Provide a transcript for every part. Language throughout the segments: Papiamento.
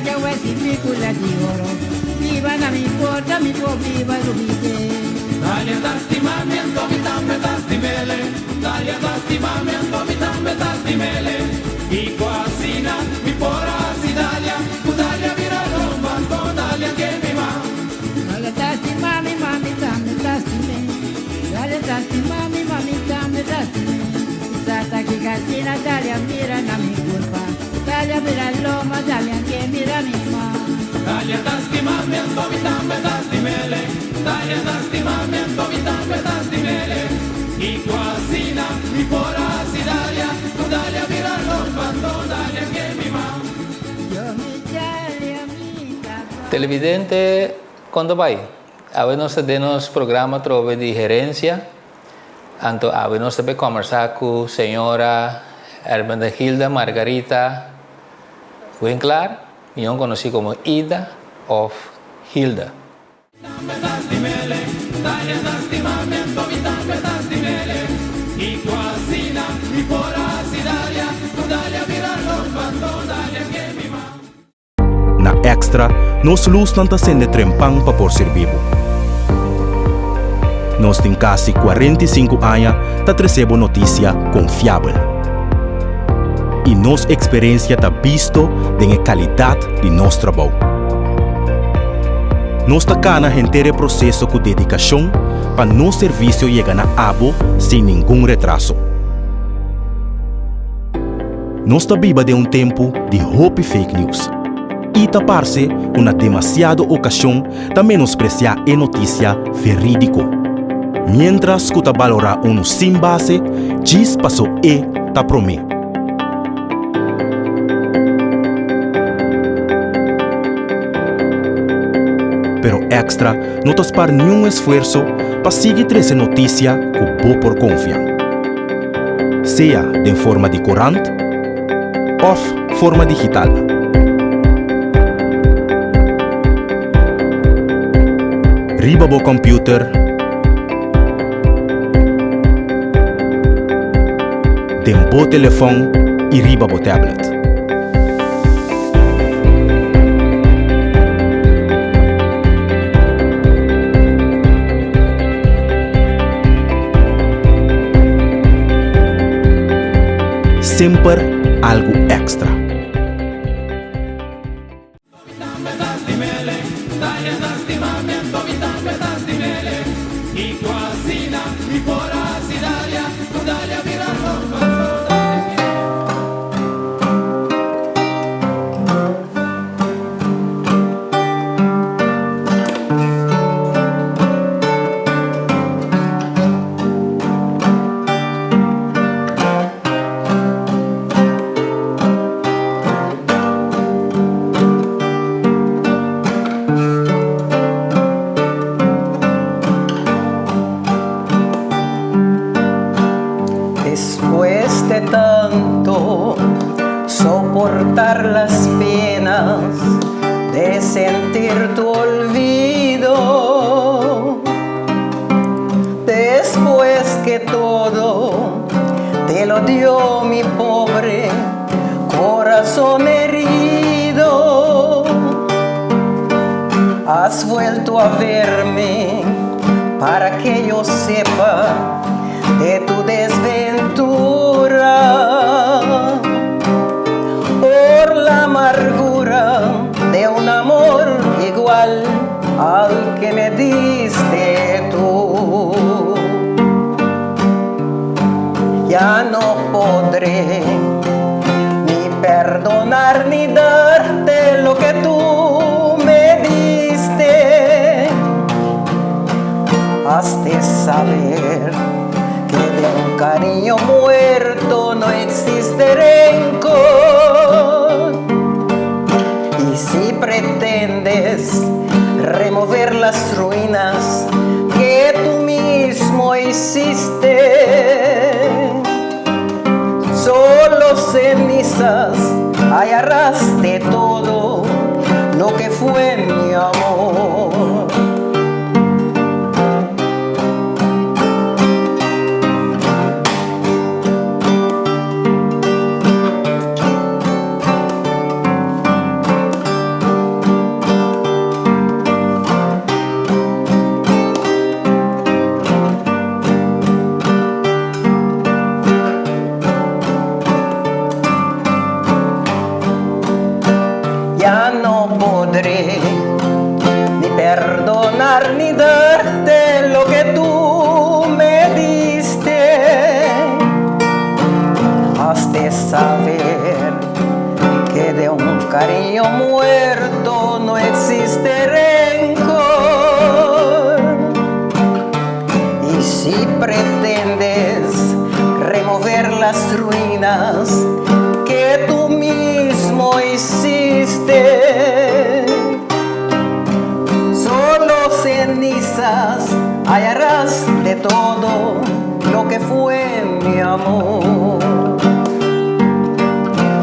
Djawe si picula di oro. Biba na mi porta, mi por biba lubid'é. Dalia ta stima mi anto mi tambe ta stim'ele. Dalia ta stima mi anto mi tambe ta stim'ele. Kiko asina mi por a hasi Dalia ku Dalia bira lomba anto Dalia ke mi ma. Dalia ta stima mi ma mi tambe ta stim'é. Dalia ta stima mi ma mi tambe ta stim'é. Sa ta kiko asina Dalia mira na mi kurpa. Dalia bira lomba Dalia ke mira mi man. Dalia ta stima mi anto mi tambe ta stim'ele. Dalia ta stima mi anto mi tambe ta stim'ele. Kiko asina mi por a hasi Dalia ku Dalia bira lomba anto Dalia ke mi man. Yo mi Dalia mi ta Televidente, kon ta bai? Awe nos ta den nos programa atrobe di herencia. Anto awe nos ta bay combersa cu señora Hermenegilda Margarita Winklaar, mion conoci como Ida of Hilda. Na Extra, nos lusnan ta sende trempan pa por sirbi bo. Nos tin kasi 45 aña ta trese bo notisia konfiabel. I nos eksperensia ta bisto den e kalidat di nos trabou. Nos ta kana henter e proseso ku dedikashon pa nos servisio yega na abo sin ningun retraso. Nos ta biba den un tempu di hopi fake news i ta parse ku na demasiado okashon ta menospresiá e notisia verídiko, miéntras ku ta balorá unu sin base djis paso e ta promé. Pero Extra no ta spar niun esfuerso pa sigui trese notisia ku bo por konfia. Sea den forma di korant òf forma digital. Riba bo kòmpiuter, den bo telefòn i riba bo tablet. Semper algu èkstra. Despues de tanto soportar las penas de sentir tu olvido, despues que todo te lo dio mi pobre corazón herido, has vuelto a verme para que yo sepa de tu desventura. Por la amargura de un amor igual al que me diste tú. Ya no podré ni perdonar ni darte lo que tú me diste. Hazte saber que de un cariño muerto no existe rencor. Y si pretendes remover las ruinas que tú mismo hiciste, solo cenizas hallarás de todo lo que fue mi amor. darte lo que tú me diste. Has de saber que de un cariño muerto no existe rencor. Y si pretendes remover las ruinas que tú mismo hiciste, solo cenizas hallarás de todo lo que fue mi amor.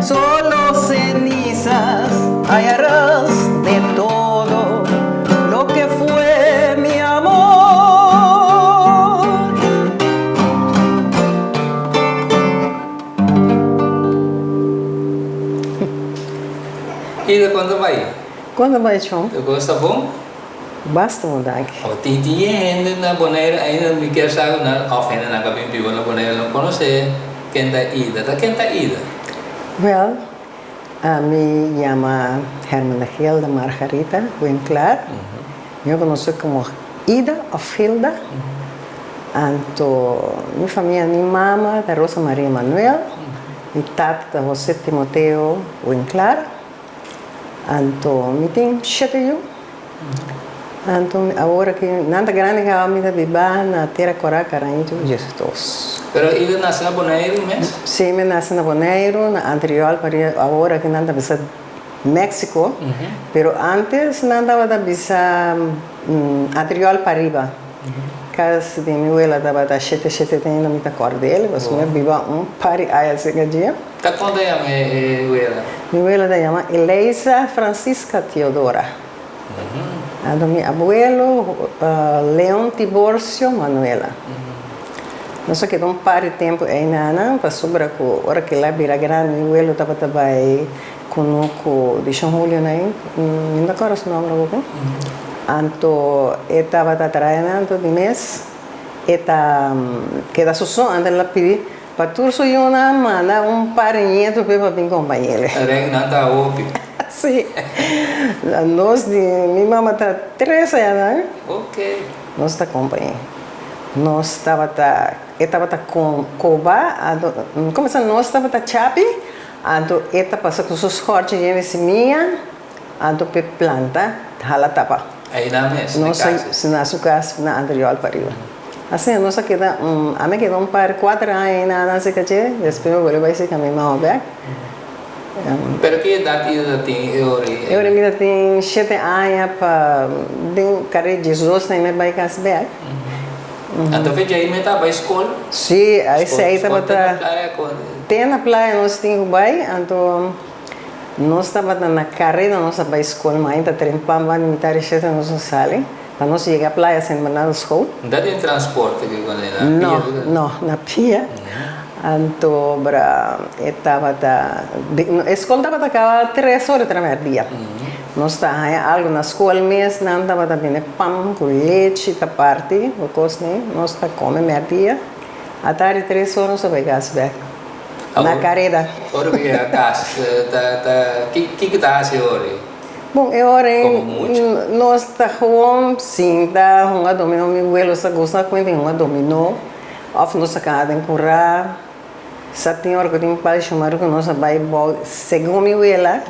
Solo cenizas hallarás de todo lo que fue mi amor. Ida, kon ta bai? Kon ta bai, Chon? Tur kos ta bon? Basta bon, danki. O tin tin e hende na Bonaire ainda mi kier sa ku nan òf hendenan ku a bin biba na Bonaire no konosé ken ta Ida. Ta ken ta Ida? Wèl, ami yama Hermenegilda Margarita Winklaar. Mi a konosé komo Ida òf Gilda. Anto mi famia, mi mama ta Rosa Maria Manuel, mi tata ta José Timoteo Winklaar. Anto mi tin shete yu. Anto awor aki nan ta grandi kaba mi ta biba na Tera Kora Karanito 12. Pero Ida nase na Boneiru mes? Si, mi nase na Boneiru, na Antriol, pariba awor aki nan ta bisa Mexico, pero antes nan tabata bisa Antriol pariba. Kas di mi wela tabata shete shete te ainda mi ta kòrda el, pasobra mi a biba un par di aña serka dje. Ta kon ta yama e wela? Mi wela ta yama Eleisa Francisca Teodora. Anto mi abuelo Leon Tiborcio Manuela. Nos a keda un par di tempu einanan pasobra ku ora kila bira grandi mi welo tabata bai kunuku di Shon Julio na ei, mi no ta kòrda su nòmber awor. Anto e tabata traha nan anto di mes e ta keda su so anto el a pidi Pa tur su yunan manda un par di nieto p'e pa bin kompañ'el. Rèk nan ta hopi. Sí. Nos di mi mama ta tres añanan. Ok. Nos ta kompañ'é. Nos tabata, e tabata koba, anto, komo sa nos tabata chapi, anto e ta pasa ku su skòrchi yen di simia, anto p'e planta hala tapa. Einan mes, na kas? Na su kas, na Antriol pariba. Asina nos a keda un, ami a keda un par kuater aña ei na nan cerca dje, despues mi bolbe bai cerca mi mama bek. Pero ki edat i ta tin e ora ei? E ora mi ta tin shete aña pa den kare diesdos aña mi a bai kas bek. Anto fe djei mi ta bai skol? Si, esei tabata, te na playa nos tin ku bai, anto nos tabata na kareda nos a bai skol, mainta trempan banda mitar di shete nos a sali. Pa nos yega playa Sint Bernardo School. No tin transporte ki con e na pia? No, no, na pia. Anto bra e tabata, e school tabata caba tres ora tra merdia. Nos ta haña algo na school mes, nan tabata bini pan cu lechi ta parti cu cosnan, nos ta come merdia. Atardi tres ora nos ta bay cas bek, na careda. Ora cu yega cas, ta, ta, kico ta haci ora? Bon, e ora ei nos ta gewoon sinta hunga dominó. Mi welo sa gusta kuenta hunga dominó òf nos ta kana den kurá. Sa tin ora ku tin pal shumaru ku nos a bai bou. Segun mi wela,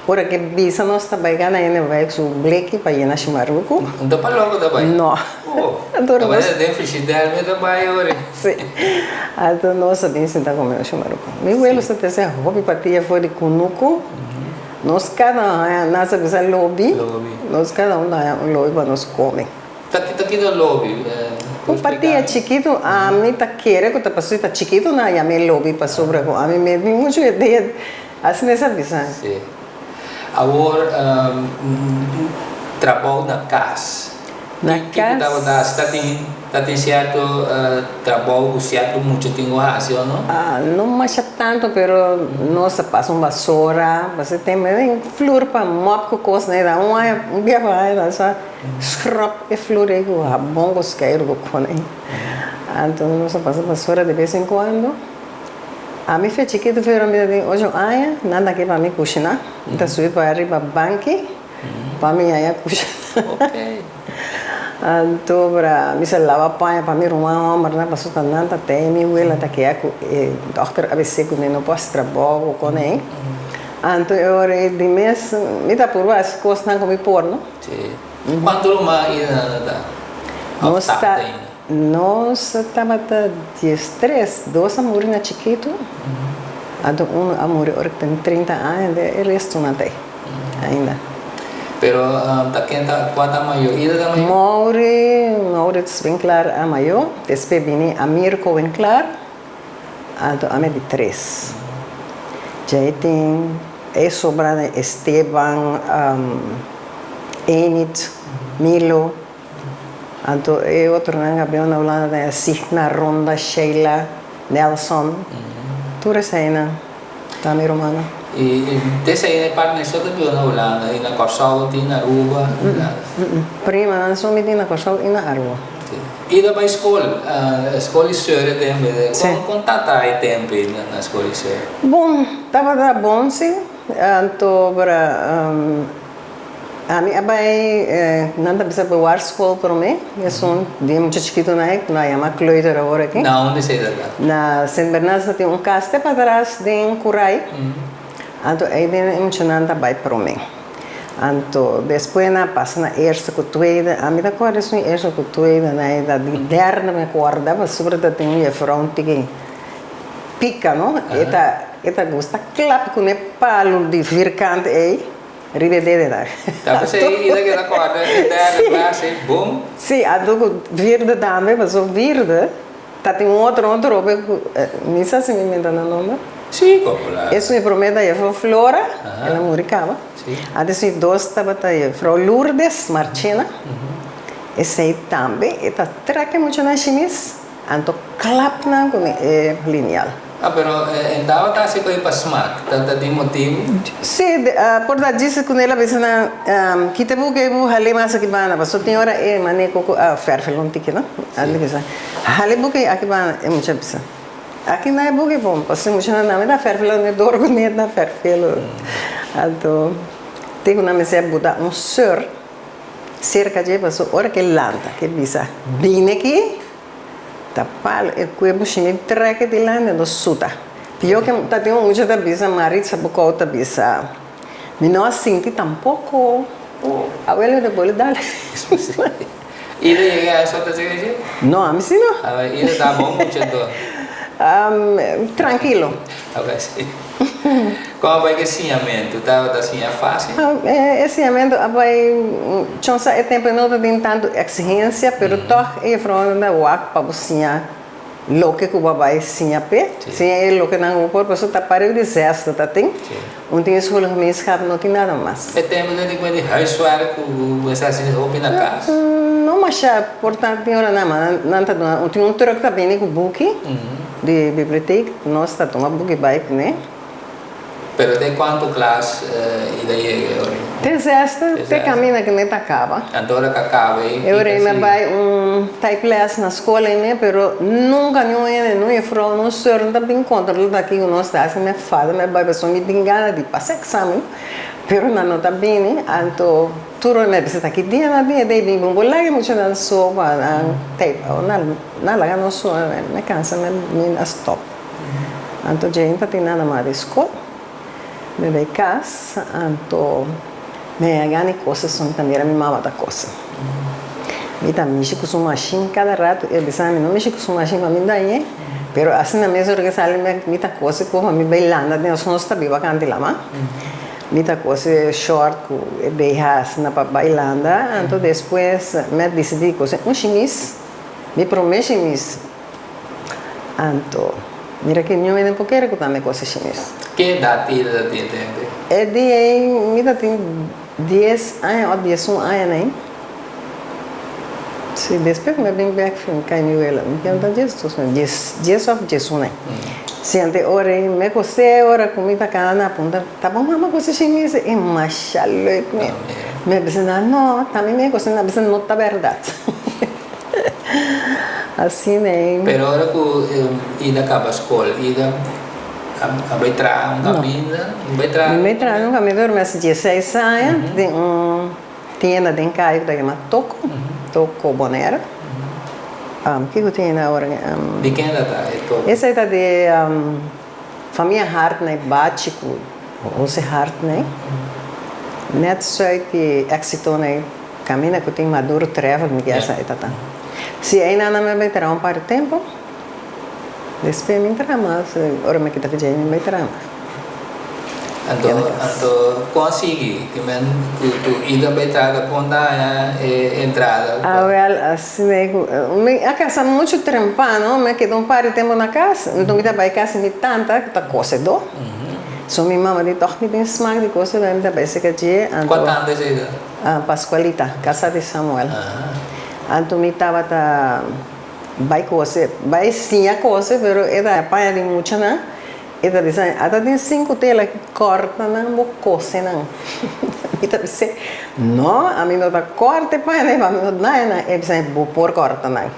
ora ke bisa nos ta bai gana hende bai ku su bleki pa yena shumaruku. No ta pa loko ta bai? No. Oh, ta bai den frishider mi ta bai ora ei. Si. Anto nos a bin sinta kome nos shumaruku. Mi welo sa trese hopi patia for di kunuku. Nos kada un haña, nan sa bisa lobi, nos kada un ta haña un lobi pa nos kome. Ta ta kiko lobi? Un patia chikitu, ami ta kere ku ta pasobra ta chikitu nan a yam'é lobi pasobra ku ami mes tin muchu idea, asina e sa bisa. Sí. Awor trabou na kas. Na Kiko kas. tabata hasi? Ta tin ta tin sierto trabou ku sierto mucha tin ku hasi o no? No masha tantu pero nos a pasa un basora, pasobra e tempu den flur pa mòp ku kos nan e un aña un bia pa aña nan sa scrub e flur ei ku habon ku skeiru ku kon ei. Anto nos a pasa basora de bes en kuando. Ami fe chikitu pero mi ta tin ocho aña nan ta ke pa mi kushiná, mi ta subi pa riba banki. Pa mi haña kusha. Anto bra mi sa laba paña pa mi ruman hòmbernan pasobra ta nan ta tei mi wela ta kea ku e dòkter a bis'é ku mi no por hasi trabou ku kon ei. Anto e ora ei di mes mi ta purba hasi kosnan ku mi por no. Sí. Kuantu ruman ainda nan ta òf Nos ta ta ainda? nos tabata diestres, dos a muri na chikitu, anto unu a muri ora ku tin 30 aña, e restunan ta ei. Ainda. Pero ta ken ta kua ta mayo? Ida ta mayo? Mauri, Maurits Winklaar a mayo, despues bini Amirko Winklaar, anto ami di tres. Djei tin e sobra Esteban, Enid, Milo, anto e otronan a bini na Hulanda ta Signa, Ronda, Sheila, Nelson, tur eseinan. Ta mi rumannan. I desei na e parti nan so ta biba na Hulanda i na Kòrsou tin na Aruba i nada. Primanan so mi tin na Kòrsou i na Aruba. I ta bai skol, skol di seur e tempu ei. Kon ta ta e tempu ei na skol di seur? Bon, tabata bon si. Anto bra. Ami a bai, nan ta bisa bewaarskool prome, esun di e mucha chikitonan ei, ku nan a yama kleuter awor aki. Na unda esei ta ta? Na Sint Bernardus ta tin un kas te patras den Kurai, anto ei den e muchanan ta bai prome. Anto despues nan a pasa na eerste ku tweede, ami ta kòrda esun eerste ku tweede, nan ei ta di derde mi kòrda, pasobra ta tin un jefrouw un tiki pika no, e ta e ta gusta klap ku ne palu di vierkant ei. Riba e dede nan. Ta p'esei i ta keda kòrda e derde klas ei, bum. Sí, anto ku vierde tambe, paso vierde ta tin un otro un trope ku mi sa si mi menta nan nomber. Sí, komo la. Esun e promé ta jefrou Flora, el a muri kaba. Sí. Antes e dos tabata jefrou Lourdes Marchena. Esei tambe e ta trek e muchanan shimis. Anto klap nan ku e linial. Ah, pero e tabata hasi koe pa smak, ta ta tin motibu? Sí, por ta djis ku el a bisa nan, kita bo ke bo hal'é mas aki banda, pasobra tin ora e manera ku a fèrfel un tiki, no? El a bisa, hal'é bo ke aki banda, e mucha a bisa, aki nan e buki bon, pasobra e muchanan tambe ta fèrfel unda e dor ku ne ta fèrfel. Anto, te ku nan mester a buta un seur serka dje, pasobra ora ke lanta, ke bisa, bini aki. Ta palo e kuerpo shini trek e dilanti anto suta. Pio ke ta tin un mucha ta bisa Maritza Bukou ta bisa mi no a sinti tampoko. Abuelo de boli dale. Ida yega a eso ta sigi dje? No ami si no. A ver Ida ta bon mucha anto? Trankilo. Ok si. Como a bai ku e siñamentu? Tabata siña fácil? E siñamentu a bai chonsa e tempu no ta tin tantu exigencia, pero tòg e juffrounan ta wak pa bo siña loke ku bo a bai siña p'e. Siña e loke nan ku bo por, pasobra ta pareu di zesde ta tin. Un tin schoolgemeenschap no tin nada mas. E tempu ta di kuenta di huiswerk ku bo a hasi hopi na kas? No masha, por ta tin ora nan, ma nan ta duna, tin un trùk ta bini ku buki di bibliotek, nos ta tuma buki bai kuné. Pero te kuantu klas i ta yega e ora ei? Te zesde, te kaminda ku mi ta kaba. Anto ora ka kaba ei, E ora ei mi a bai un typles na skol ei mi, pero nunka niun hende, niun jufrou, niun seur no ta bin kontrola ta kiko nos ta hasi. Mi a fada, mi a bai pasobra mi tin gana di pasa eksamen, pero nan no ta bini. Anto tur ora mi a bisa ta ki dia nan a bini, e ta bin bo laga e muchanan so pa nan type, nan laga nos so, mi a kansa mi a stop. Anto dje ta tin nada mas di skol. Mi bai kas, anto mi a gana e kos esun ta mira mi mama ta kosa. Mi ta mishi ku su mashin kada ratu, e bisa mi no mishi ku su mashin pa mi dañ'é, pero asina mes ora ke sali mi ta kose ku pa mi bai landa den nos nos ta biba kanti lama. Mi ta kose short ku e BH asina pa bai landa, anto despues mi a disidí kose un shimis, mi promé shimis. Anto, mira ki niun hende por kere ku ta mi kos así mes. Ke edat Ida ta tin tempe? E dia ei mi ta tin dies aña òf diesun aña nei. Sí, despues ku mi a bin bèk fin kai mi wela, mi ta diesdos, dies, dies òf diesun nei. Sí, anto e ora ei mi kosé ora ku mi ta kana na punta, ta bo mama kos así mes? E masha leuk mi. Mi a bisa nan, no, ta mi mes kosé, nan a bisa no ta bèrdat. Asina ei. Pero ora ku Ida kaba skol, Ida a bai traha un kaminda? No. Bai traha Mi bai traha un kaminda ora mi hasi dieseis aña den un tienda den kaya ku ta yama Toko. Toko Bonaire. Kiko tin na ora? Di ken ta ta e toko? Esei ta di famia Hartney Bachi ku Jose Hartney. Net zuid di Exito nei kaminda ku tin Maduro Travel mi kier sa e ta ta. Si einan nan mi a bai traha un par di tempu. Despues mi traha mas, ora mi kita fidjei mi bai traha mas. Anto, anto kon a sigui? Ti men ku tu ida bai traha ta kon ta haña e entrada? Awel, asina ku mi a kasa muchu trempano, mi a keda un par di tempu na kas, anto mi ta bai kas di mi tanta ku ta kosedó. So mi mama di tòg mi tin smak di kose, mi ta bai seka dje, anto. Kua tanta esei ta? Pascualita, kasa di Samuel. Anto mi tabata Bai kose, bai siña kose, pero e ta paña di muchanan, e ta bisa mi, ata tin sinku tela ki kòrta nan bo kose nan. Mi ta bis'é, no, ami no ta kòrta e pañanan, ami no daña nan. E bisa mi, bo por kòrta nan.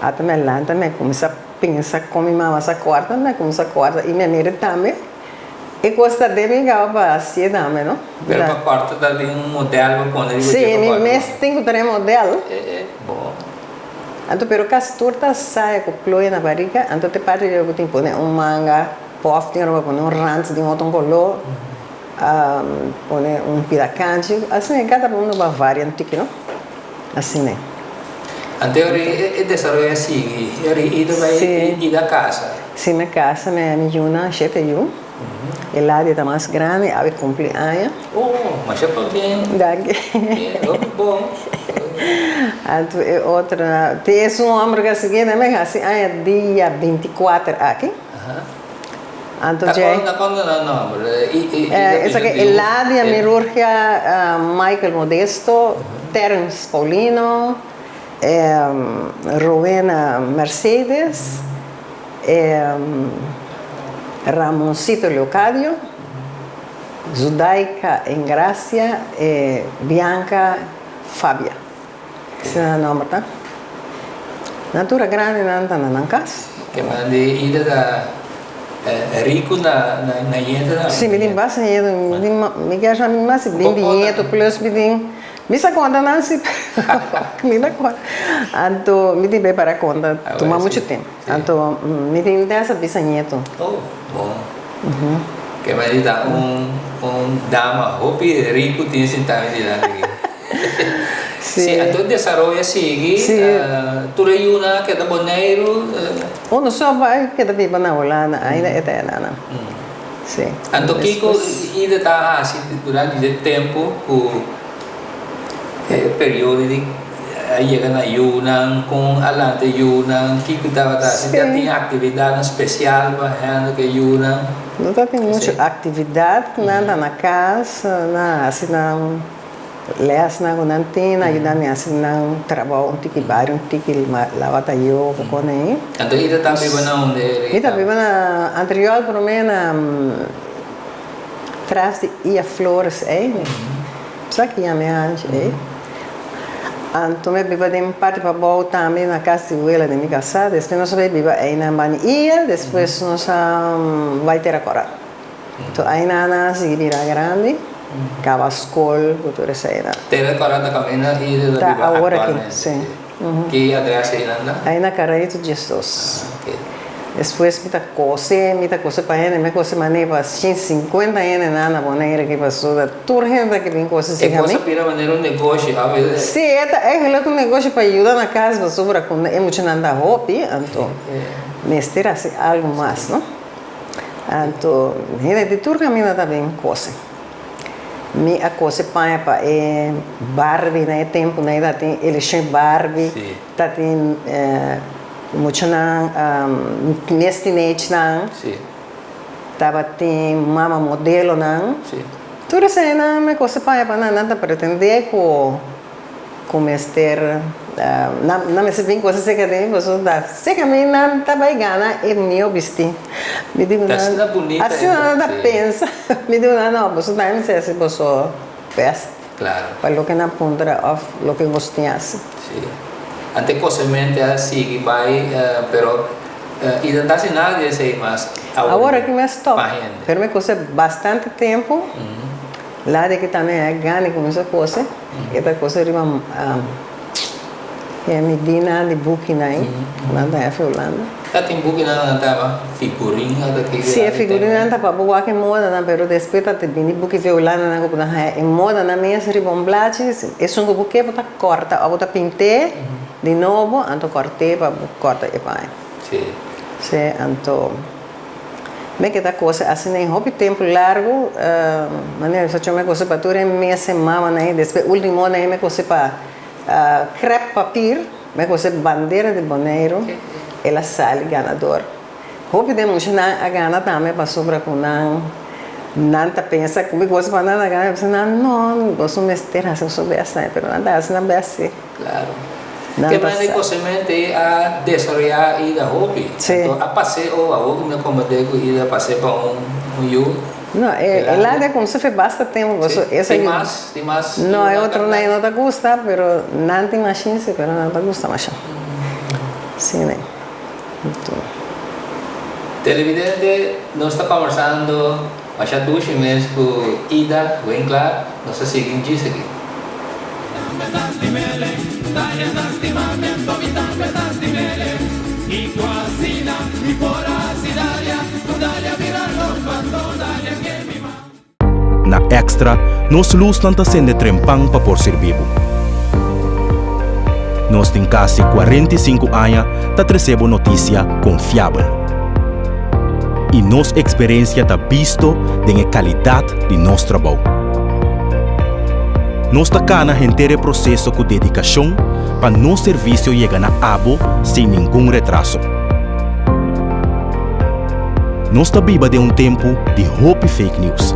Ata mi a lanta, mi a kuminsá pensa kon mi mama sa kòrta, mi a kuminsá kòrta i mi a mira tambe e kos ta den mi kaba pa hasié tambe, no. Pero pa kòrta ta tin un modèl pa pone riba dje pa Sí, mi kòrta. mes tin ku trae modèl. E, e, bon. Anto pero casi tur ta saya cu ploya na barica, anto te parti di bo tin pone un manga pof tin ora bo pone un rand di un otro color, pone un pida canchi, asina cada uno ba varia un tiki no, asina. Anto ora e desaroyo a sigui, ora e ida bai ida casa. Si mi casa mi yuna shete yu, e Ladia ta mas grandi, awe cumpli aña. Oh, masha pabien. Danki. Bien, hopi bon. Anto e otro, tin esun homber ku a sigui tambe hasi aña dia binti kuater aki. Anto Ta djei. kon, ta kon nan nomber? I, i, i ta bisa Esaki di un. Eladia Mirurgia, Michael Modesto, Terence Paulino, Rowena Mercedes, Ramoncito Leocadio. Zudaika Engracia e Bianca Fabia. Esei nan nomber ta. Nan tur a grandi nan ta na nan kas. Ke man di ida ta riku na na ñetu nan. Si mi tin basta ñetu mi tin mi kier sa mi mas binti ñetu plus mi tin mi sa konta nan si mi ta konta anto mi tin prepara konta tuma muchu tempu. Anto mi tin desa bisa ñetu. Oh, bon. Ke mester ta un un dama hopi riku tin sintá mi dilanti aki. Si, anto e desaroyo a sigui, tur e yunan a keda Boneiru. Uno so a keda biba na Hulanda, ainda e ta enanan. Si. Anto kiko Ida ta hasi durante di e tempu ku E periodo di a yega na yunan, kon a lanta e yunan, kiko tabata hasi, ta tin aktividatnan spesial pa hende ku e yunan? No ta tin muchu aktividat, nan ta na kas, nan a hasi nan lèsnan ku nan tin, nan yuda mi hasi nan trabou un tiki bari, un tiki laba tayo ku kon ei. Anto Ida ta biba na unda e? Mi ta biba na Antriol promé na tras di Ia Flores ei. Sa ki yama e hanchi ei? Anto mi a biba den parti pabou tambe na kas di wela di mi kasá. Despues nos a bai biba ei na Bani Iya, despues nos a bai Tera Kòrá. Anto einan nan a sigui bira grandi, kaba skol ku tur eseinan. Tera Kòrá ta kaminda i ta Ta biba awor aki, aktualmente? si. Ki adres einan ta? Ei na Carraíto 12. Ah, ok. Despues mi ta kose, mi ta kose pa hende, mi a kose manera pa 150 hende nan na Bonaire aki pasobra tur hende ta ke bin kose E siga kos mi. a bira manera un negoshi awe. Si, e ta eigenlijk un negoshi pa yuda na kas pasobra ku e muchanan ta hopi, anto mester hasi algu mas, no? Anto hende di tur kaminda ta bin kose. Mi a kose paña pa e Barbie na e tempunan ei tatin elekshon Barbie, tatin muchanan mes teenagenan, tabatin mama modelonan. Tur eseinan mi a kose paña pa nan, nan ta pretende ku ku mester nan nan mester bin kose serka di mi pasobra ta serka mi nan ta bai gana e mihó bistí. Mi di ku nan Asina bunita asina nan ta pensa. Mi di ku nan no boso tambe mester hasi boso best pa loke nan puntra òf loke boso tin hasi. Sí. Ante kosemente a sigui bai pero i ta hasi nada di esei mas awor aki mi a stòp pa hende. Pero mi kose bastante tempu. La di ki tambe a gana i kuminsá kose, e ta kose riba E midínan di bukinan ei, ku nan ta haña for Hulanda. Ta tin bukinan nan ta yama figurin ata ke Sí, e figurinnan ta pa bo wak e modanan, pero despues ta bini buki for Hulandanan ku bo ta haña e modanan mes riba un blachi. Esun ku bo ke bo ta kòrta òf bo ta pint'é di nobo, anto kòrt'é pa bo kòrta e paña. Sí. Sí, anto. Me keda kose asina en hopi tempu largu, manera mi sa chon me kose pa tur e mes e mamanan ei, despues ultimo nan ei me kose pa krep papir, me kose bandera di Boneiru, el a sali ganador. Hopi den muchanan a gana tambe pasobra ku nan nan ta pensa ku mi kose pa nan a gana, mi bisa nan no, boso mester hasi boso bes nan, pero nan ta hasi nan bes si. Claro. Ke manera di kosementu ei a desaroyá Ida hopi? Sí. Anto a pas'é o awor ku mi a komprendé ku Ida pas'é pa un un yu? No, e Grandi. ladi a kumsa fe basta tempu Sí. paso esa Tin yu. mas? Tin mas No, e yunan otronan kanta? ei no ta gusta, pero nan tin mashin sí, pero nan ta gusta masha. Sí, ne. Anto. Televidente, nos ta kòmbersando masha dushi mes ku Ida Winklaar. Nos ta sigui djis aki. Na Extra, nos lusnan ta sende trempan pa por sirbi bo. Nos tin kasi 45 aña ta trese bo notisia konfiabel. I nos eksperensia ta bisto den e kalidat di nos trabou. Nos ta kana henter e proseso ku dedikashon pa nos servisio yega na abo sin ningun retraso. Nos ta biba den un tempu di hopi fake news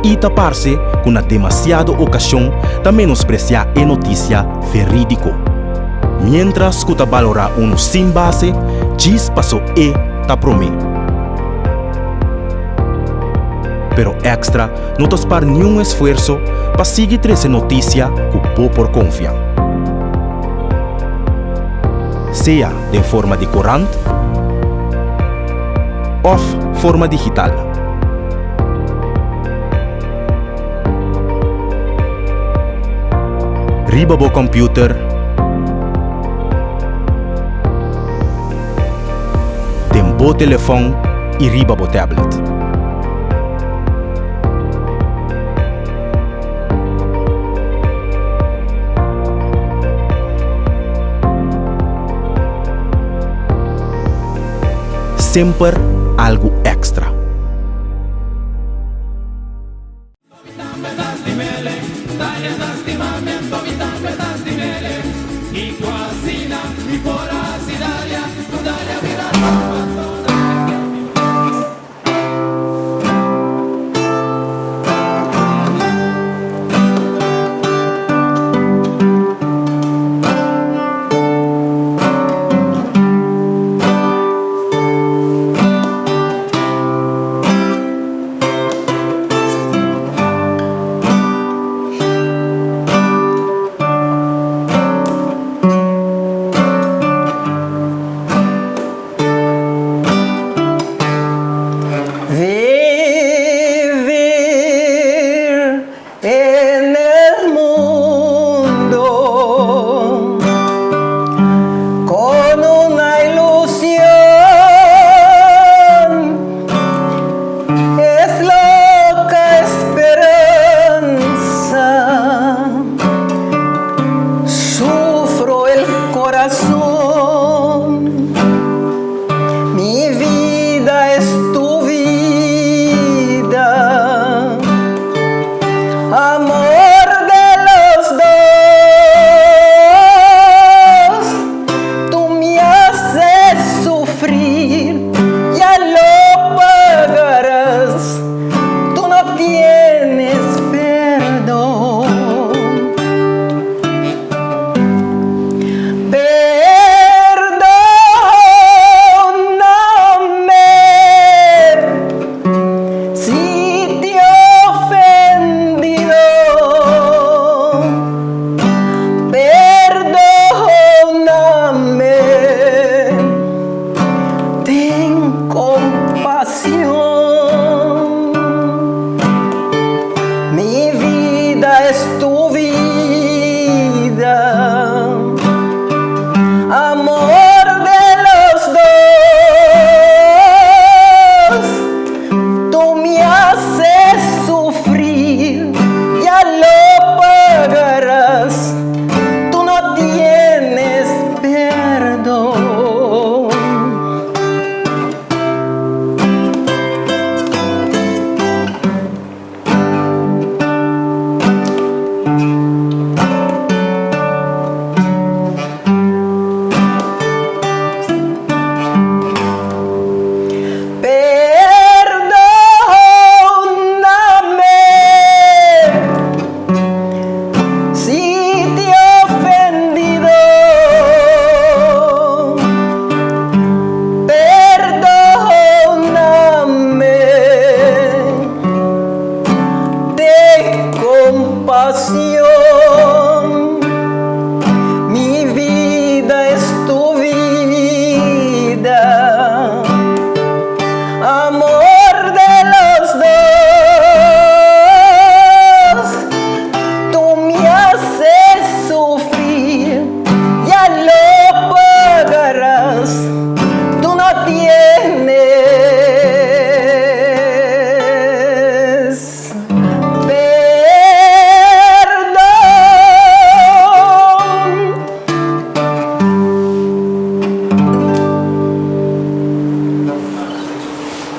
i ta parse ku na demasiado okashon ta menospresiá e notisia verídiko. Miéntras ku ta balorá unu sin base djis paso e ta promé. Pero Extra no ta spar niun esfuerso pa sigui trese notisia ku bo por konfia. Sea den forma di korant òf forma digital. Riba bo kòmpiuter, den bo telefòn i riba bo tablet. Semper algu èkstra. Vivir en el mundo con una ilusión es loca esperanza. Sufro el corazón, mi vida es tu vida, amor de los dos, tú me haces sufrir, ya lo pagarás, tú no tienes perdón.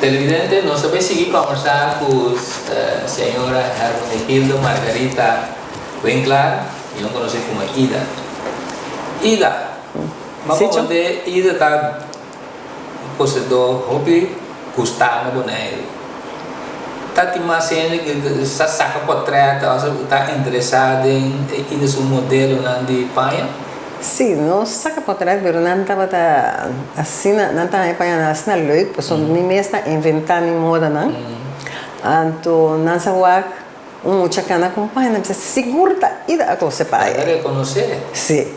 Televidente, nos ta bay sigui conversa cu señora Hermenegildo Margarita Winklaar, y nos conoce como Ida. Ida, ma comprende Ida ta poseedor hopi gusta na Boneiru. Ta tin mas hende cu sa saca potret of ta interesa den Ida su modelonan di paña? Sí, no saca potret pero nan tabata asina, nan ta haña pañanan asina leuk pasobra mi mes ta inventa mi modanan. Anto nan sa wak un mucha cana cu un paña, nan bisa sigur ta Ida a cose paña. Nan ta reconoce. Sí.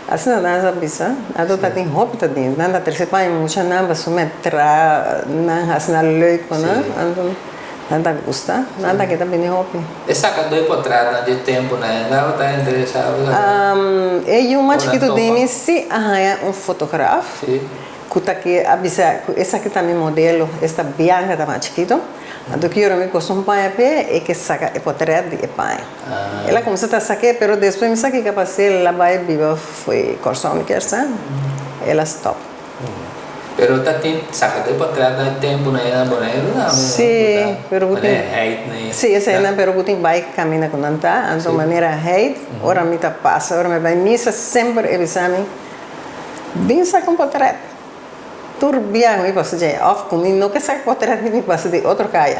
Asina nan sa bisa. Anto ta tin hopi ta den. Nan ta trece paña muchanan pasobra mi a traha nan asina leuk pa nan. Anto nan ta gusta. Nan ta keda bini hopi. E saka doi potratnan dje tempunan e tabata interesá bo saka? E yu mas chikitu di mi si a haña un fotograf ku ta ke a bisa ku esaki ta mi modelo, esta Bianca ta mas chikitu. Anto ki ora mi kosta un paña p'e, e ke saka e potret di e paña. El a kuminsá ta sak'é, pero despues mi sa kiko a pas'é, el a bai biba fo'i Kòrsou mi kier sa, el a stòp. Pero ta tin saca de potret na e tempo na na Boneiru tambe no? Sí, pero ku tin Manera heit ni. Sí, eseinan pero ku tin bai caminda ku nan ta, anto manera heit ora mi ta pasa, ora mi bai misa semper e bisa mi, bin saca un potret. Tur biaha mi pasa dje, of ku mi no ke saca potret mi tin pasa di otro caya.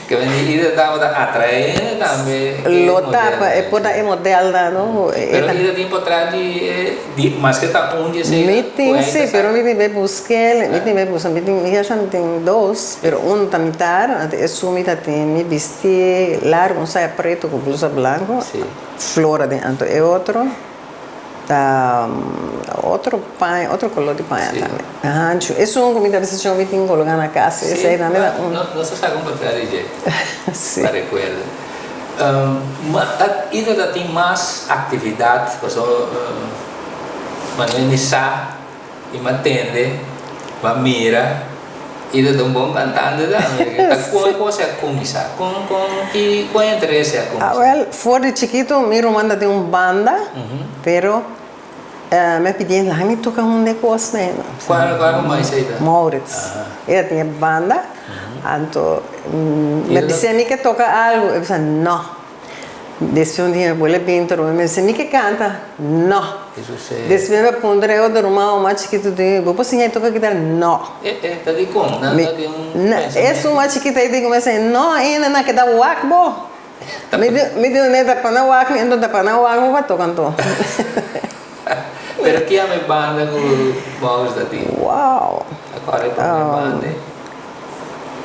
Ke men di ida tabata atrae hende tambe e Lo ta pa e por ta e modelnan no. Pero ida tin potret di e di maske ta un di esei Mi tin si pero mi tin bay buskel mi tin bay buska mi tin mi ya mi tin dos pero un ta mitar anto esun mi ta tin mi bisti largo un saya preto ku blusa blanco flor aden anto e otro Ta otro paña, otro color di paña tambe. Hanchu. Esun cu mi ta bisa cu mi tin coloca na casa, esey tambe ta un. No, nos ta saca un papel di dje. Si. Pa recuerdo. Ma ta ida ta tin mas actividad, pasobra manera mi sa y mi a tende, mi a mira, ida ta un bon cantante tambe. Ta con cos a cuminsa? Con con ki con interes a cuminsa? Awel, for di chikito mi ruman ta tin un banda, pero mi a pidi laga mi toca un de cos na e. Cual cual ruman esey ta? Maurits. E ta tin e banda, anto mi a bis'é mi ke toca algo, e bisa no. Despues un dia mi abuela bin ta ruman mi bisa, mi ke kanta? No. Despues mi a puntra e otro ruman mas chikitu di mi, bo por siña e toka kitara? No. Ta dikon? Nan ta tin un pensamentu. Esun mas chikitu ei di kuminsá, no ainda nan keda wak bo. Mi di, mi di ta pa nan wak mi, enton ta pa nan wak bo pa toka anto. Pero ki ame banda ku Maurits ta tin? Wow! Ta kòrda e promé banda ei.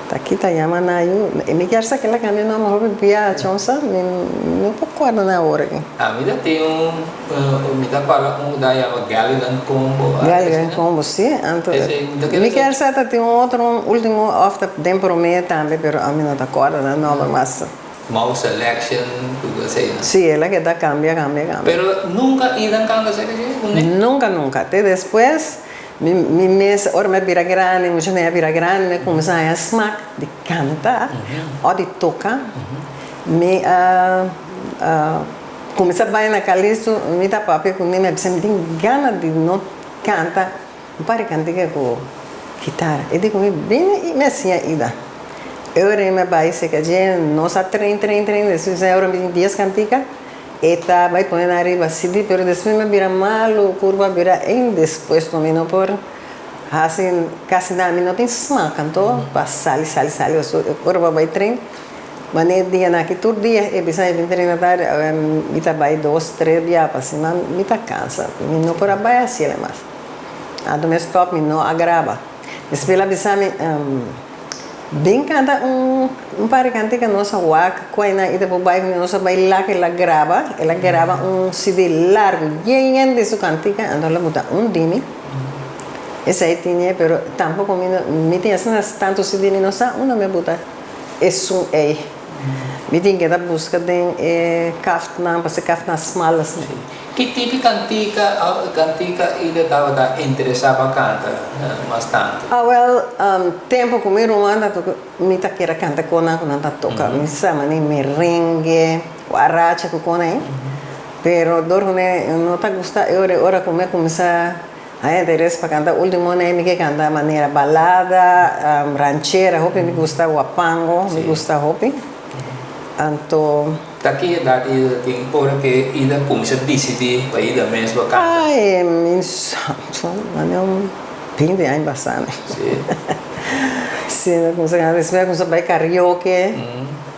Ta kita yama na yu. E mi kier sa kila kambia nomber hopi bia chonsa mi no por kòrda na awor aki. A mi ta tin un mi ta kòrda un ku ta yama Galligan Combo. Galligan Combo si anto mi kier sa ta tin un otro un ultimo òf ta den promé tambe pero ami no ta kòrda na nomber mas. Mau Selection ku esei no. Si el a keda kambia kambia kambia. Pero nunka Idan kanta esei ku ne? Nunka nunka te despues Mi mi mes ora mi a bira grandi, mucha mi a bira grandi, mi a kuminsá haña smak di kanta òf di toka. Mi a kuminsá bai na Kalisto, mi ta papia ku mi, mi a bisa mi tin gana di no kanta un par di kantika ku kitara. E di ku mi, bini i mi a siña Ida. E ora ei mi a bai serka dje, nos a train, train, train, despues ora mi tin dies kantika. E ta bai pone nan riba CD pero despues mi a bira malu, kurpa a bira ein despues no mi no por hasi kasi nada, mi no tin smak anto pa sali sali sali pasobra e ora pa bai tren mane dianan aki tur dia e bisa mi bin tren na tardi awe mi ta bai dos tres bia pa siman mi ta kansa mi no por a bai hasiel mas anto mi a stop mi no a graba despues el a bisa mi. Bin kanta un un par di kantika nos a wak ku aynan i ta por bai ku nos a bai lak el a graba el a graba un CD largu yen yen di su kantika anto el a buta un di mi esei tine pero tampoko mi no mi tin asina tantu CD mi no sa unda mi a buta esun ei mi tin keda buska den e kaftnan pasobra e kaftnan smal asina. Ki tipi kantika kantika Ida tabata interesá pa kanta mas tantu? Awel, tempu ku mi ruman ta toka, mi ta kere kanta konan ku nan ta toka. Mi sa manera merengue, guaracha ku kon ei. Pero dor ku mi no ta gusta e ora, e ora ku mi a kuminsá Haña interes pa kanta ultimo nei mi ke kanta manera balada, ranchera hopi mi gusta wapango mi gusta hopi anto. Ta ki edat Ida tin ora ke Ida kuminsha disidí pa Ida mes pa kanta? Ay mi sa mane un binti aña pasá mi. Si mi kuminsha kanta despues mi kuminsha bai karaoke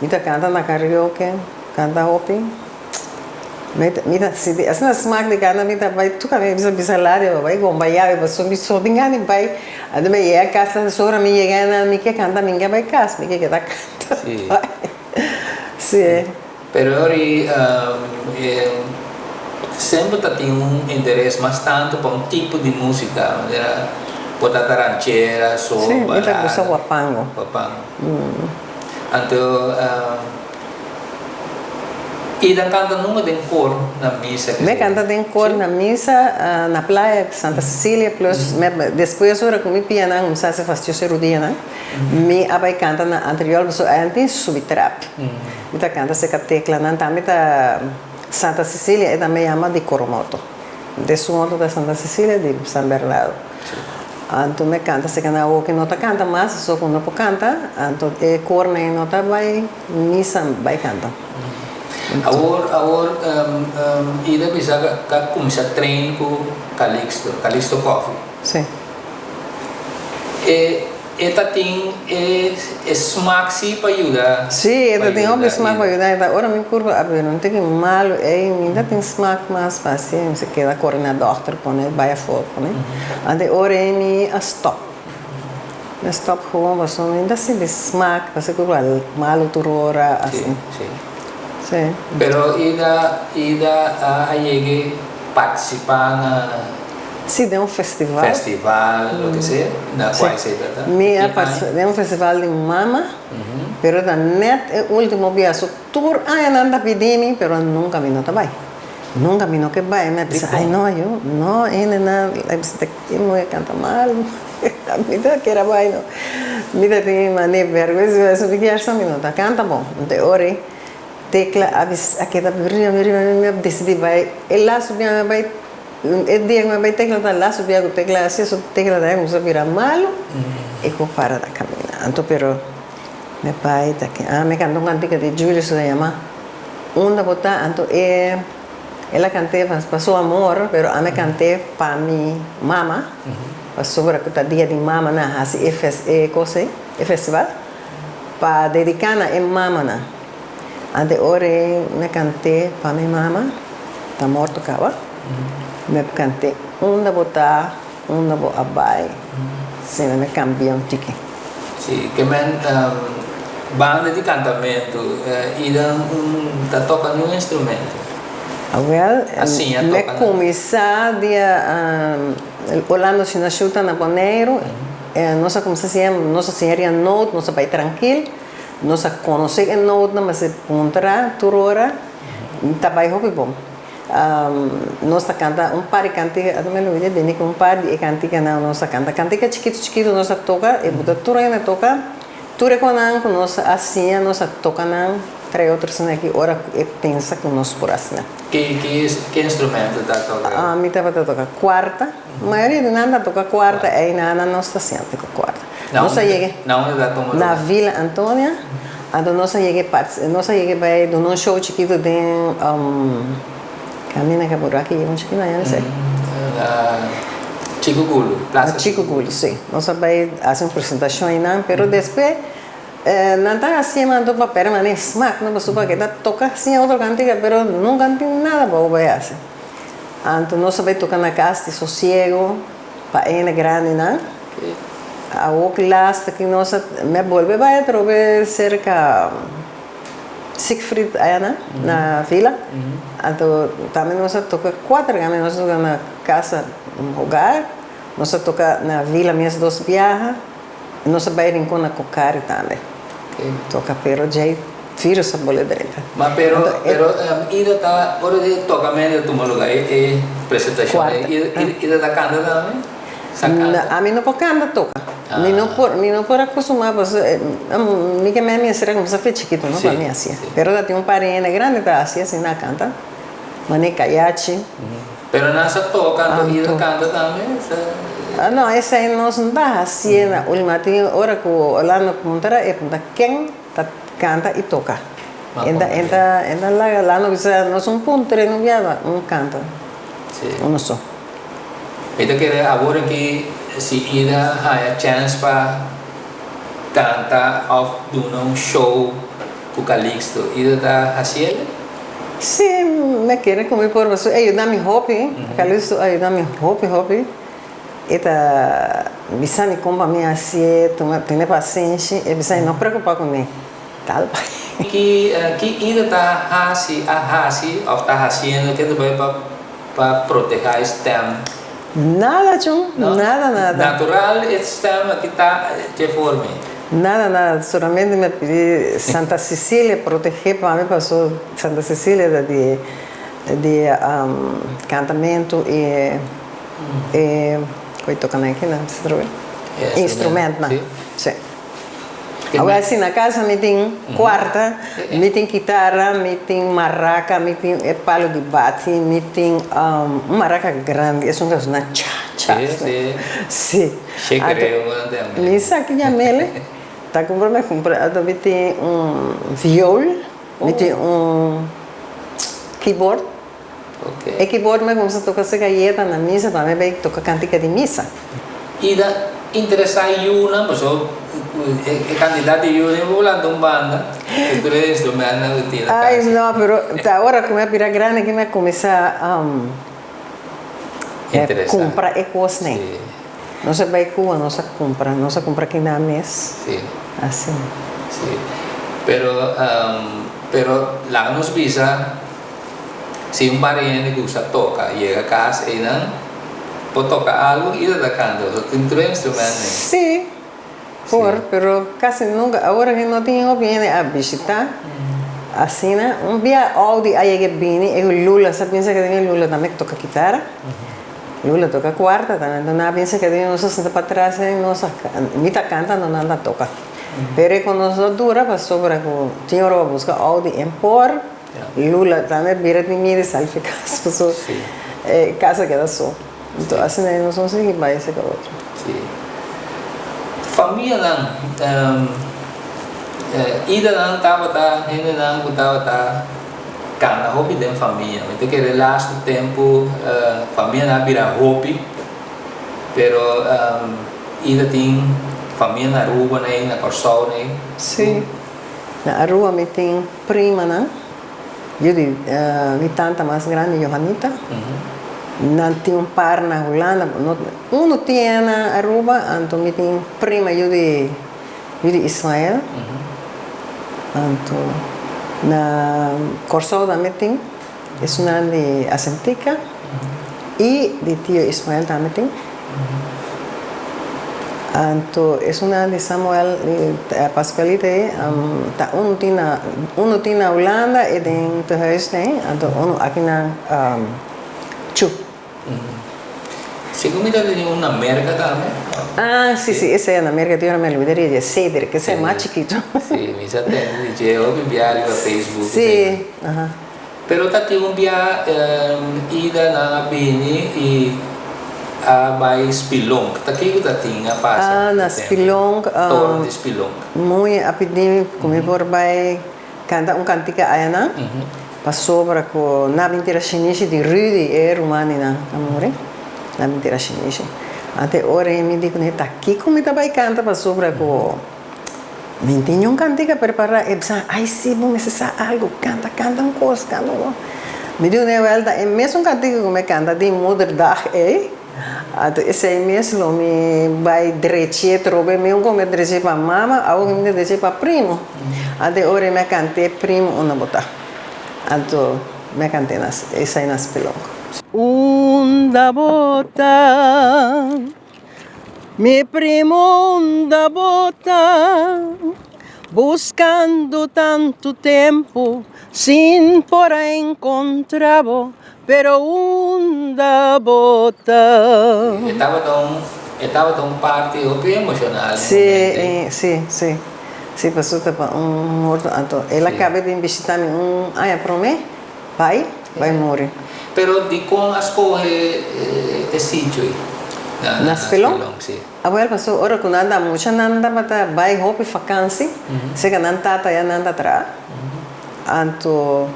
mi ta kanta na karaoke kanta hopi. Mi ta sinti asina smak di kanta mi ta bai tur kaminda mi bisa bisa Ladia bo bai gomba yabi pasobra mi so tin gana di bai anto mi yega kas ta ora mi yega einan mi ke kanta mi ke bai kas mi ke keda kanta si. Pero ora semper ta tin un interes mas tanto pa un tipo di musica manera por ta ta ranchera, soul, balada. Si mi ta gusta wapango. Wapango. Anto. Ida kanta nunka den kor na misa? Me kanta den kor na misa na playa Santa Cecilia plus me despues ora ku mi pianan kumsa hasi fastioso e rudianan mi a bai kanta na Antriol pasobra ayan tin subi trap mi ta kanta serka teclanan tambe ta Santa Cecilia e tambe yama di Coromoto de su otro ta Santa Cecilia di San Bernardo. Anto mi canta si cana awo ki no ta canta mas so cu no por canta anto e cor nan no ta bay misa bay canta. Awor awor Ida bisa ka cuminsa train cu Calixto, Calixto Coffee. Si. E e ta tin e e smaak si pa yuda. Si e ta tin hopi smaak pa yuda e ta ora mi curpa a bira un tiki malo ey mi ta tin smaak mas pa haci mi mester keda kore na dokter pone bay afo pone anto e ora ey mi a stop mi a stop gewoon pasobra mi ta sinti smaak pasobra curpa malo tur ora asi si. Pero Ida Ida a yega participa na. Sí, den un festival. Festival, lo ke sea, na kua esei ta ta? Mi a participa den un festival di mama, pero ta net e ultimo bia. So tur aña nan ta pidi mi, pero nunca mi no ta bai. Nunca mi no ke bai. Mi a bisa, ay no yu, no, hende nan a bisa ta ki muher kanta mal. Mi ta kere bai no. Mi ta tin mane bergwensa, mi kier sa mi no ta kanta bon. Anto e ora ei Tecla a bisa, a keda riba mi, riba mi, mi a disidi bai. E lastu bia mi a bai. E dia ku mi a bai Tecla ta lastu bia ku Tecla hasi eso Tecla ta kuminsá bira malu i ku para ta kamina. Anto pero mi bai ta ke ah mi kanta un kantika di Julius ku ta yama Unda bo ta anto e el a kant'é pa su amor pero ami a kant'é pa mi mama pasobra ku ta dia di mama nan a hasi e fes e kos ei e festival pa dediká na e mamanan. Anto e ora ei mi a kant'é pa mi mama, ta morto kaba. Mi a kant'é unda bo ta, unda bo a bai, asina mi a kambia un tiki. Sí, ke men banda di kantamentu, Ida ta toka niun instrumento? Awel, A siña mi a toka nan? kuminsá dia Orlando Shinashu ta na Boneiru, nos a kuminsá siña, nos a siña riba noot, nos a bai trankil. Nos a konosé e noutnan mester puntra tur ora, ta bai hopi bon. Nos ta kanta un par di kantika, ata mi a lubida bini ku un par di e kantikanan nos ta kanta. Kantika chikitu chikitu nos ta toka, e buta tur hende toka, tur e konan ku nos a siña nos a toka nan, trae otro asina aki ora ku e pensa ku nos por asina. Ki ki instrumento ta toka? Mi tabata toka kuarta, mayoria di nan ta toka kuarta, einan nos ta siña toka kuarta. Na Nos a yega na unda ta tuma na lugar? Villa Antonia, anto nos a yega e nos a yega bai duna un show chikitu den Camina Caburaki yega un chikitu aña no sé. Na Chico Gulu, Plaza Na Chico Gulu, si. Nos a bai hasi un presentacion einan, pero despues nan ta hasi anto pa permanece smak no pasobra ke ta toka hasi otro kantika pero nunka tin nada pa bo bai hasi. Anto nos a bai toka na kas di Sosiego pa hende grandinan. Awor ki lasta ki nos a mi a bolbe bai atrobe serka Siegfried aya na na Vila. Anto tambe nos a toka kuater gana nos a toka na casa hogar, nos a toka na Vila mes dos biaha, nos a bai Rincon na Cocari tambe toka pero djei virus a bole drenta. Ma pero pero Ida ta ora di tokamento ta tuma lugar e presentacion Ida ta kanta tambe? Sa kanta? Ami no por kanta toka. Mi no por, mi no por akostumá pasobra mi ke mei mi a sera kumsa fe chikitu no pa mi hasié. Pero ta tin un par di hende grandi ta hasié asina a kanta. Mane Kayachi. Pero nan sa toca anto Ida canta tambe? Ah no, esei nos no ta hacié na ultima. Tin ora cu Orlando puntra, e puntra ken ta canta y toca. E ta e ta e ta laga Orlando bisa nos un puntra no biaba un canta uno so. Mi ta kere awor aki si Ida haya chance pa canta of duna un show cu Calixto, Ida ta haciele? Sí, mi kere cu mi por pasobra e yuda mi hopi, Calixto a yuda mi hopi hopi, e ta bisa mi con pa mi hacié, tuma tene pasenshi, e bisa mi no preocupa cu mi, tal bai. Ki ki Ida ta haci, a haci of ta haciendo ke ta bai pa pa proteha e stem? Nada chon, nada nada. Natural e stem aki ta dje forma. Nada nada, solamente mi a pidi Santa Cecilia protehe pa mi paso Santa Cecilia ta di di cantamento y e koe toca nan aki nan instrumentnan si. Awor si na casa mi tin cuarta, mi tin kitara, mi tin maraca, mi tin e palo di bati, mi tin un maraca grandi, esun ta sona cha cha. Si. Mi sa ki yam'el, ta cumpra mi a cumpra, anto mi tin un viool, mi tin un keyboard. E keyboard mi a cuminsa toca se galleta na misa pa mi bay toca cantica di misa. I ta interesa yunan pasobra e cantidad di yunan bo lanta un banda cu tur e instrumentnan cu tin na casa. Ay no, pero ta ora cu mi a bira grandi cu mi a cuminsa cumpra e cosnan. Nos a bay Cuba nos a cumpra, nos a cumpra kinan mes. Asina. Si, pero pero laga nos bisa. Si un par di hende gusta toka, yega kas einan por toka algu i ta kanta. Boso tin tur e instrument ei? Sí, por, pero kasi nunka. Awor aki no tin hopi hende a bishitá asina. Un bia Audi a yega bini e ku Lula sa pensa ke den e Lula tambe toka kitara. Lula toka kuarta tambe. Enton nan a pensa ke den nos a sinta patras ei nos a mi ta kanta anto nan ta toka. Pero e ku nos no dura pasobra ku tin ora bo buska Audi en por. Lula tambe bira di mira y sali fi cas paso e cas a keda so. Enton asina e nos no sigui bai esei ka otro. Sí. Famianan, idanan tabata hendenan ku tabata kanta hopi den famia. Mi ta kere lastu tempu famianan a bira hopi, pero ida tin famia na Aruba nei, na Kòrsou nei. Sí. Na Aruba mi tin primanan, yu di mi tanta mas grandi Johanita, nan tin un par na Hulanda, unu tin na Aruba, anto mi tin prima yu di yu di Ismael, anto na Kòrsou tambe tin, esunnan di Asentika i di tio Ismael tambe tin. Anto esunnan di Samuel di Pascualita ei ta unu tin na unu tin na Hulanda e den tehuis den anto unu aki na Chu. Segun mi ta tene un na Merka tambe. Ah si si esei na Merka tin ora mi a lubida di dje Cedric esei mas chikito. Si mi sa tende di dje hopi bia riba Facebook. Si aha. Pero ta tin un bia ida nan a bini i a bai Spilonk. Ta kiko ta tin a pasa? Ah, na Spilonk. Toren di Spilonk. Muy a pidi mi ku mi por bai kanta un kantika ayanan, pasobra ku nan a bin tira shinishi di Rudy, e ruman di nan a muri, nan a bin tira shinishi. Ante ora ei mi di ku nan, ta kiko mi ta bai kanta pasobra ku. Mi tin un cantica prepara e bisa ay si bo mester sa algo canta canta un cos canta un cos mi di un welta e mesun cantica cu mi a canta di moederdag ey anto esey mes lo mi bay dreche trobe mi un con mi a dreche pa mama awo mi ta dreche pa primo anto e ora mi a cante primo unda bo ta anto mi a cante esey na spelonk. Unda bo ta. Mi primo unda bo ta buscando tanto tempo sin por a encontra bo pero unda bo ta. E tabata un e tabata un parti hopi emocional e Sí, momento ei. sí, sí. Sí, pasobra ta pa un morto. Anto el a caba di bishita mi un aña prome, bai, bai muri. Pero dikon a skohe e sitio ei? Na Spelon? Awel paso ora ku nan ta mucha nan tabata bai hopi fakansi, seka nan tata ya nan ta traha, anto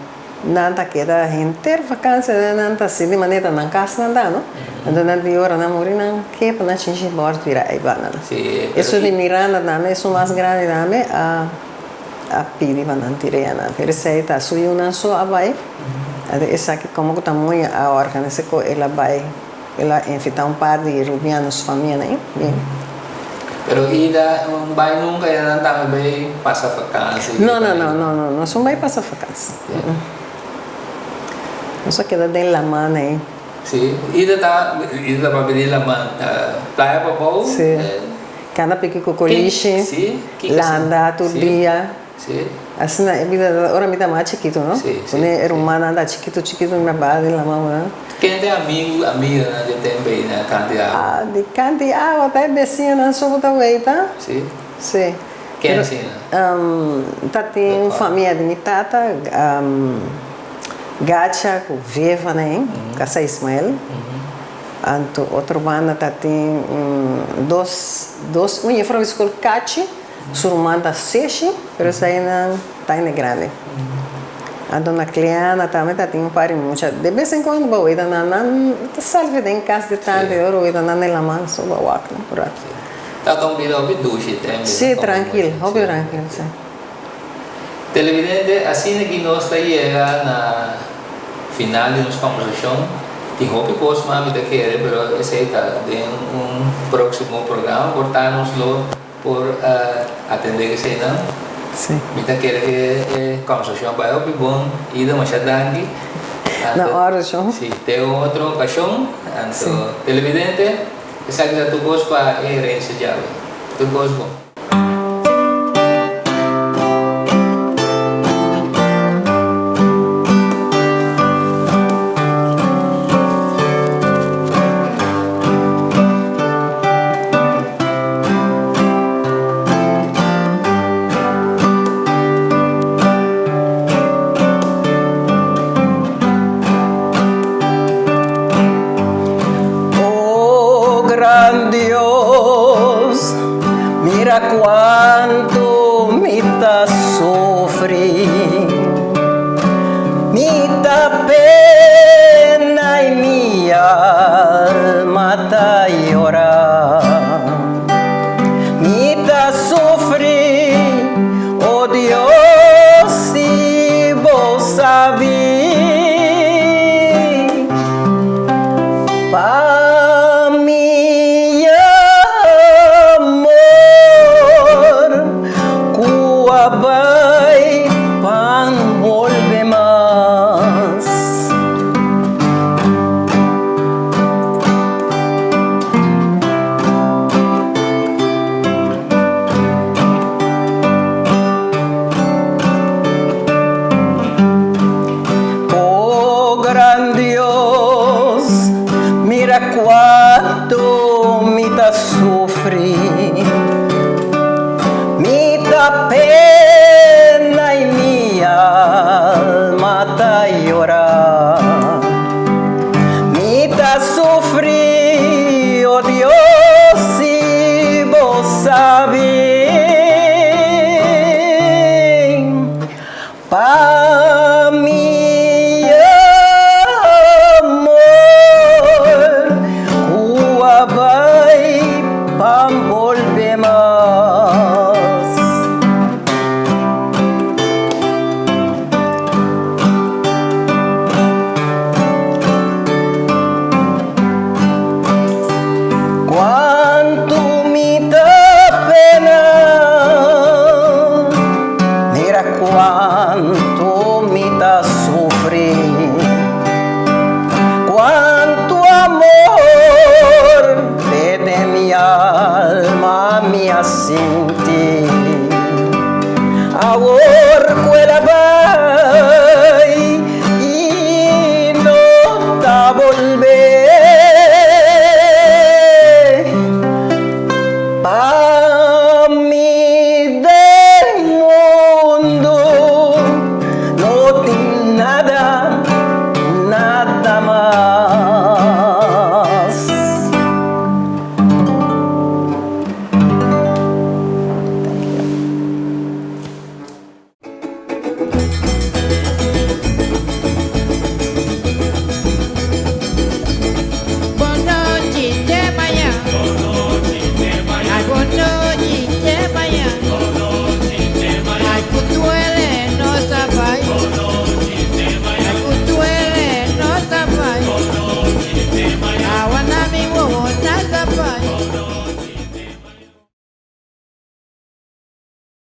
nan ta keda henter fakansi nan ta sinti manera ta nan kas nan ta no, anto nan di ora nan muri nan ke pa nan chinchi bòrt bira ei banda nan. Esun di Miranda tambe esun mas grandi tambe a a pidi pa nan tira ya nan, pero esei ta su yunan so a bai, anto esaki komo ku ta muy a organisa ku el a bai. El a invitá un par di rubiano su famianan i bin. Pero Ida no bai nunka ya nan tambe bai pasa vakansi? No, no, no, no, no, nos no bai pasa vakansi. Nos a keda den laman ei. Si, Ida ta, Ida ta papia di laman, Playa Pabou? Si, kanda piki kokolishi, landa tur dia. Sí. Asina e bida ta ora mi ta mas chikitu, no? Sí, sí. Pone e rumannan ta chikitu chikitu mi a baha den lama bo, no? Ken ta e amigu, amiganan di e tempu ei na kant di awa? Ah, di kant di awa ta e besiñonan so ku ta weita. Sí? Sí. Ken asina? Ta tin un famia di mi tata, Gacha ku Veva nan, kasa Ismael. Anto otro banda ta tin dos, dos, un jefrouw di skol Kachi. Su ruman ta Seshi, pero esainan ta hende grandi. Anto na Kleana tambe ta tin un par di mucha. De bes en cuando bo oida nan, nan ta salvi den cas di tantu y ora oida nan den laman so bo wak nan por rato. Ta ta un bida hopi dushi tembe. Si, trankil, hopi trankil, si. Televidente, asina ki nos ta yega na final di nos conversacion. Tin hopi cos mas mi ta kere, pero esey ta den un proximo programa. Por ta nos lo. Por atendé eseinan. Sí. Mi ta kere ku e kòmbersashon a bai hopi bon. Ida, masha danki. Na òrdu, shon. Sí, te un otro okashon. Anto, televidente, esaki ta tur kos pa e herensia djawe. Tur kos bon. Oh gran Dios, mira cuanto mi ta sufri, mi ta pena y mi alma ta yora. Mi ta sufri, oh Dios, si bo sabi. Pa mi amor ku a bai pa no bolbe mas. Oh gran Dios, mira cuanto mi ta sufri.